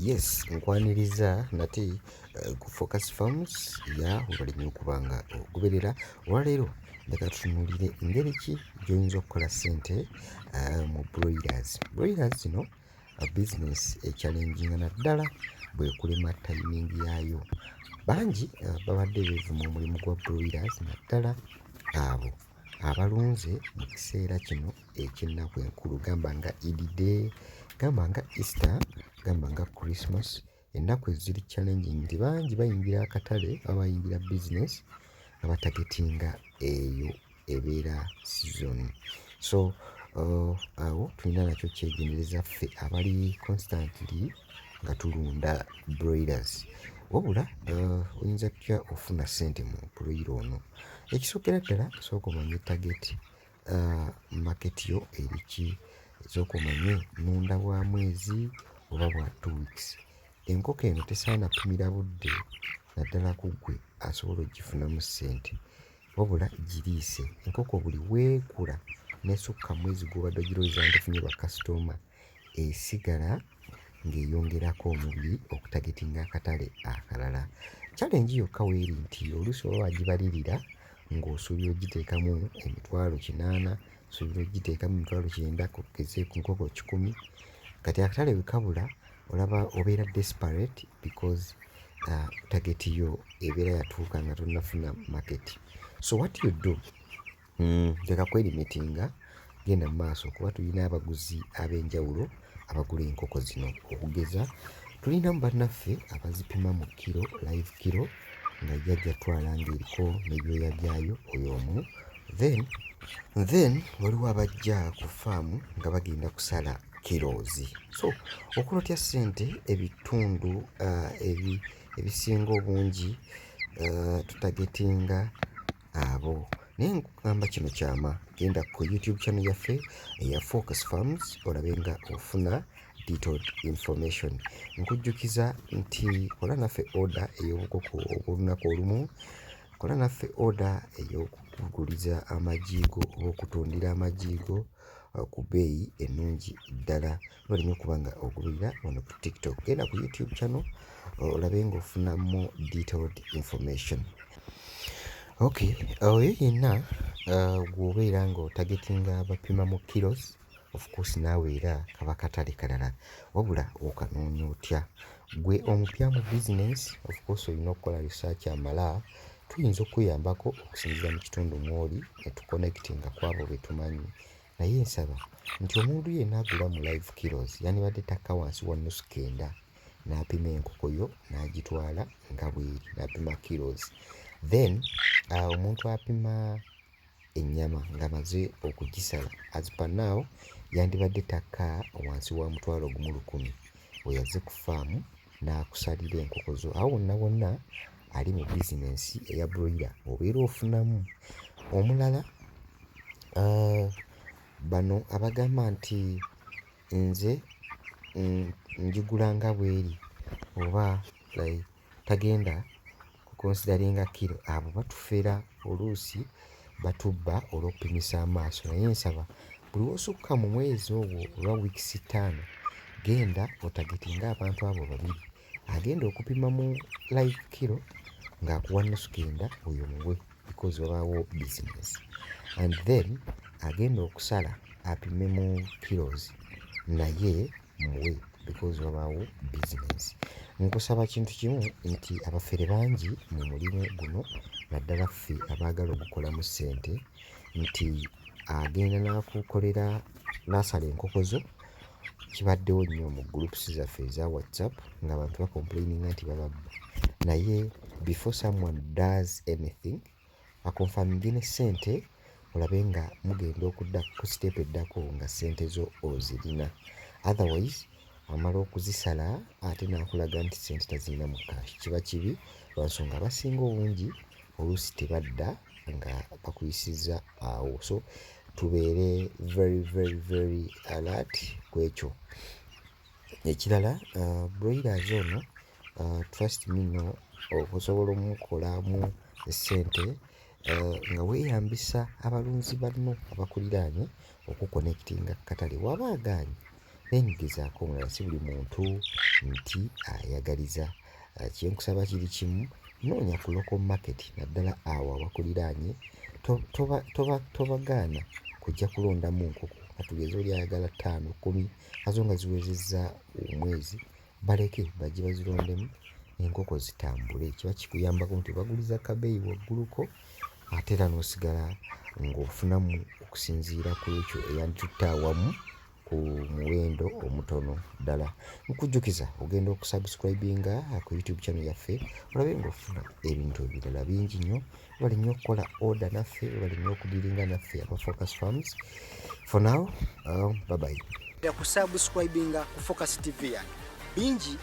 Yes, nkwaniriza nate ku Focus Farms ya webale nnyo okuba nga ogoberera. Olwaleero njagala tutunuulire ngeri ki gy'oyinza okukola ssente mu broilers. Broilers zino bizinensi echallenginga naddala bw'ekulema timing yaayo. Bangi babadde beevuma omulimu gwa broilers naddala abo abalunze mu kiseera kino eky'ennaku enkulu gamba nga Eid day, gamba nga Easter, gamba nga Christmas. Ennaku ezo ziri challenging nti bangi bayingira akatale oba bayingira bizinensi nga batargetinga eyo ebeera season. So awo tulina nakyo kyegendereza ffe abali constantly nga tulunda broilers. Wabula oyinza otya okufuna ssente mu broiler ono? Ekisookera ddala, sooka omanye target market yo eri ki, sooka omanye nnunda bwa mwezi oba bwa 2 weeks. Enkoko eno tesaana ppimira budde naddala ku ggwe asobola oggifunamu ssente, wabula giriise. Enkoko buli lw'ekula n'esukka mwezi gw'obadde ogirowooza nti efunye bakasitooma, esigala ng'eyongerako omubiri okutargetinga akatale akalala. Challenge yokka weeri nti oluusi oba wagibalirira ng'osuubira oggiteekamu 800,000, osuubira oggiteekamu 90,000 tugeze ku nkoko 100. Kati akatale bwe kabula olaba obeera desperate because target yo ebeera yatuuka nga tonnafuna market. So what you do, leka kwelimitinga, genda mu maaso kuba tulina abaguzi ab'enjawulo abagula enkoko zino. Okugeza, tulinamu bannaffe abazipima mu kiro, live kiro, nga ye ajja ttwala ng'eriko n'ebyoya byayo, oyo omu. Then waliwo abajja ku ffaamu nga bagenda kusala kilos. So okola otya ssente? Ebitundu ebisinga obungi tutargetinga abo, naye nkugamba kino kyama: genda ku YouTube channel yaffe eya Focus Farms olabe nga ofuna detailed information. Nkujjukiza nti kola naffe order ey'obukoko obw'olunaku olumu, kola naffe order ey'okuguliza amagi go oba okutundira amagi go ku bbeeyi ennungi ddala. Olina okuba nga ogoberera wano ku TikTok, genda ku YouTube channel olabe ng'ofuna more detailed information. Okay, oyo yenna gw'obeera ng'otargetinga bapima mu kilos, of course naawe era kaba katale kalala, wabula okanoonya otya? Ggwe omupya mu bizinensi, of course olina okukola research amala. Tuyinza okkuyambako okusinziira mu kitundu mw'oli ne tuconnectinga ku abo be tumanyi, naye nsaba nti omuntu yenna agula mu live kilos yandibadde takka wansi wa nusu kenda n'apima enkoko yo n'agitwala nga bw'eri n'apima kilos. Then omuntu apima ennyama ng'amaze okugisala, as per now yandibadde takka wansi wa 10,100 bwe yazze ku ffaamu n'akusalira enkoko zo. Awo wonna wonna ali mu bizinensi eya broiler obeera ofunamu. Omulala, bano abagamba nti nze njigula nga bw'eri oba like tagenda kuconsideringa kiro, abo batufera, oluusi batubba olw'okupimisa amaaso. Naye nsaba buli lw'osukka mu mwezi ogwo oba wiiki 5, genda otargetinge abantu abo babiri: agenda okupima mu live kiro ng'akuwa nusu kenda, oyo muwe because wabaawo business, and then agenda okusala apime mu kilos naye muwe because wabaawo business. Nkusaba kintu kimu nti abafere bangi mu mulimu guno, naddala ffe abaagala ogukolamu ssente, nti agenda n'akukolera n'asala enkoko zo. Kibaddewo nnyo mu groups zaffe eza WhatsApp ng'abantu bacomplaininga nti bababba, naye before someone does anything, aconfirminge ne ssente olabe nga mugenda okudda ku step eddako nga ssente zo ozirina. Otherwise amala okuzisala ate n'akulaga nti ssente tazirina mu cash, kiba kibi lwa nsonga abasinga obungi oluusi tebadda nga bakuyisizza awo. So tubeere very very very alert ku ekyo. Ekirala, broilers ono, trust me, no okusobola omukolamu ssente nga weeyambisa abalunzi banno abakuliraanye okuconnectinga ku katale. Bw'aba agaanye, Then gezaako omulala, si buli muntu nti ayagaliza. Kyenkusaba kiri kimu, noonya ku local market, naddala awo awakuliraanye. Tobagaana kujja kulondamu nkoko. Katugeze oli ayagala ttaano, 10, azo nga ziwezezza omwezi, baleke bajje bazirondemu, enkoko zitambule. Kiba kikuyambako nti baguliza kabeeyi wagguluko, ate era n'osigala ng'ofunamu okusinziira ku ekyo eyanditutte awamu ku muwendo omutono ddala. Nkujjukiza ogenda okusubscribinga ku YouTube channel yaffe, olabe ng'ofuna ebintu ebirala bingi nnyo. Webale nnyo okukola order naffe, webale nnyo okudiringa naffe aba Focus Farms. For now, bye bye. Kusubscribinga ku Focus TV yange bingi.